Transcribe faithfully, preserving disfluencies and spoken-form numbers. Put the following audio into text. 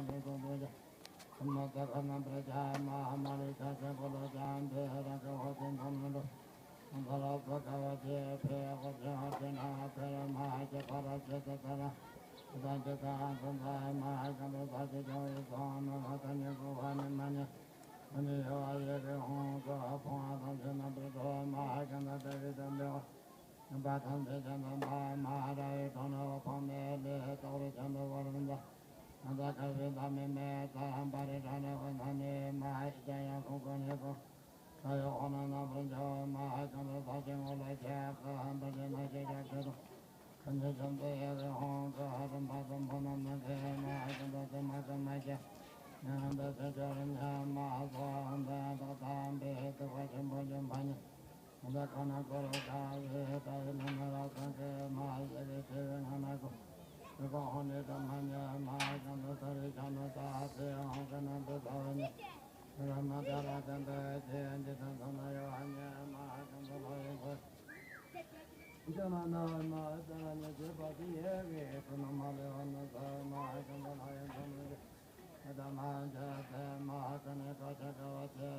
ནས་གསུངས་དོན་ཅན། ཁམས་ན་ས་ཁ་རྣམ་པར་སྦྱར་མ་ཧཱ་མ་ལི་ཤ་ཆེན་པོ་ལ་སྦྱར་ཏེ་རང་གི་འོད་ཟེར་འཛམ་གླིང་དུ། ཨ་ད་ལ་སོ་ཀ་བ་ཅེ་ཕེ་ཧོ་ཅེ་ཧོ་ཅེ་ན་ཕེ་ར་མ་ཧ་ཅེ་ཕ་ར་ཅེ་ས་ས་ར། ཨ་ད་ཅེ་ས་ཨ་ཙ་ཛ་མ་ཧ་ཀ་ནྡ་ས་ཅེ་ཅོ་ཡི་སོ་ཨ་ན་ཧ་ད་ནི་གུ་བ་ནི་མ་ནི། ཨ་ནི་ཡོ་ཨ་ཡེ་གི་ཧོང་སོ་ཧ་ཕོང་ཨ་ཐང་ཆེ་ན་པྲི་ཏོ་མ་ཧ་ཀ་ནྡ་ཏ་གི་ཏ་འདི་བ། ནམ་པ་ཐམས་ཅད་ཀྱང་དམ་པ་མ་ཧཱ་ར་ཡི་དྲུང་ནས་འོད་ཕོངས་པའི་ལས་རྟོགས་རིགས་ཀྱང་འདུལ་བར་འཛིན་པ། ཨ་ད་ཀ་བི་ད་མི་མེ་ད་པ་རི་ཏ་ནི་ཝ་ན་ནི་མ་ཧཱ་ཨི་ཀ་ཡང་ཁོང་ཀོ་ནི་ཀོ། ད་ཡོ་ཧོ་ན་ན་པྲ་ཛོ་མ་ཧཱ་ཀ་ནྡ་ས་ཅི་ངོ་ལ་ཁྱེད་ཀ་ཧ་འདྲ་ཅན་ན་ཤེས་བྱ་ཁྱེད་དང་། ཁ་ཉེ་ཅན་དུ་ཡ་གི་ཧོང་ཀ་ཧ་རམ་པ་དམ་པོ་ན་ན་ཁེ་མ་ཧཱ་ཀ་ནྡ་ཙ་མ་ཀ་མ་ཁྱེད། ཉ་ཧ་འདྲ་ཅན་ཅོ་ར་ཉ་མ་ཧཱ་སོ་ཧ་འདྲ་ཡང་དག་དམ་པའི་ཐུགས་ཀ་ཆེན་པོ་འཇོམས་པ་ཉིད། ད་ཀ་ན་ཀོ་རོ་ཀ་ཝེ་ཏ་ཝི་ན་ན་ར་སང་ཀེ་མ་ཧ་ཡེ་ཀེ་ཤེ་ཝེ་ང་ན་ཀོ། ཏི་ཀོ་ཧོ་ནི་ཏ་མ་ཉ་མ་ཧ་ཀ་ནྡ་ས་རི་ཤ་ནོ་ཏ་ཧ་ཏེ་ཧོ་ཀ་ན་ཏེ་ས་ཝེ་ཉ། ར་མ་ཏ་ར་ཀ་ཏ་ཅེ་ཨན་ཏི་ཏ་ཏ་ན་ཡོ་ཧ་ཉ་མ་ཧ་ཀ་ནྡ་ལ་ཡེ་ཀོ། ཇ་མ་ན་མ་ཏ་ཉ་ཅེ་པ་ཏི་ཡེ་ཝེ་ཏུ་ན་མ་ལེ་ཝ་ན་ས་མ་ཧ་ཀ་ནྡ་ལ་ཡེ་ཀོ་ནོ་ཏ་མ་ཇ་ཏེ་མ་ཧ་ཀ་ནི་ཀ་ཆ་ཀ་བ་ཅེ་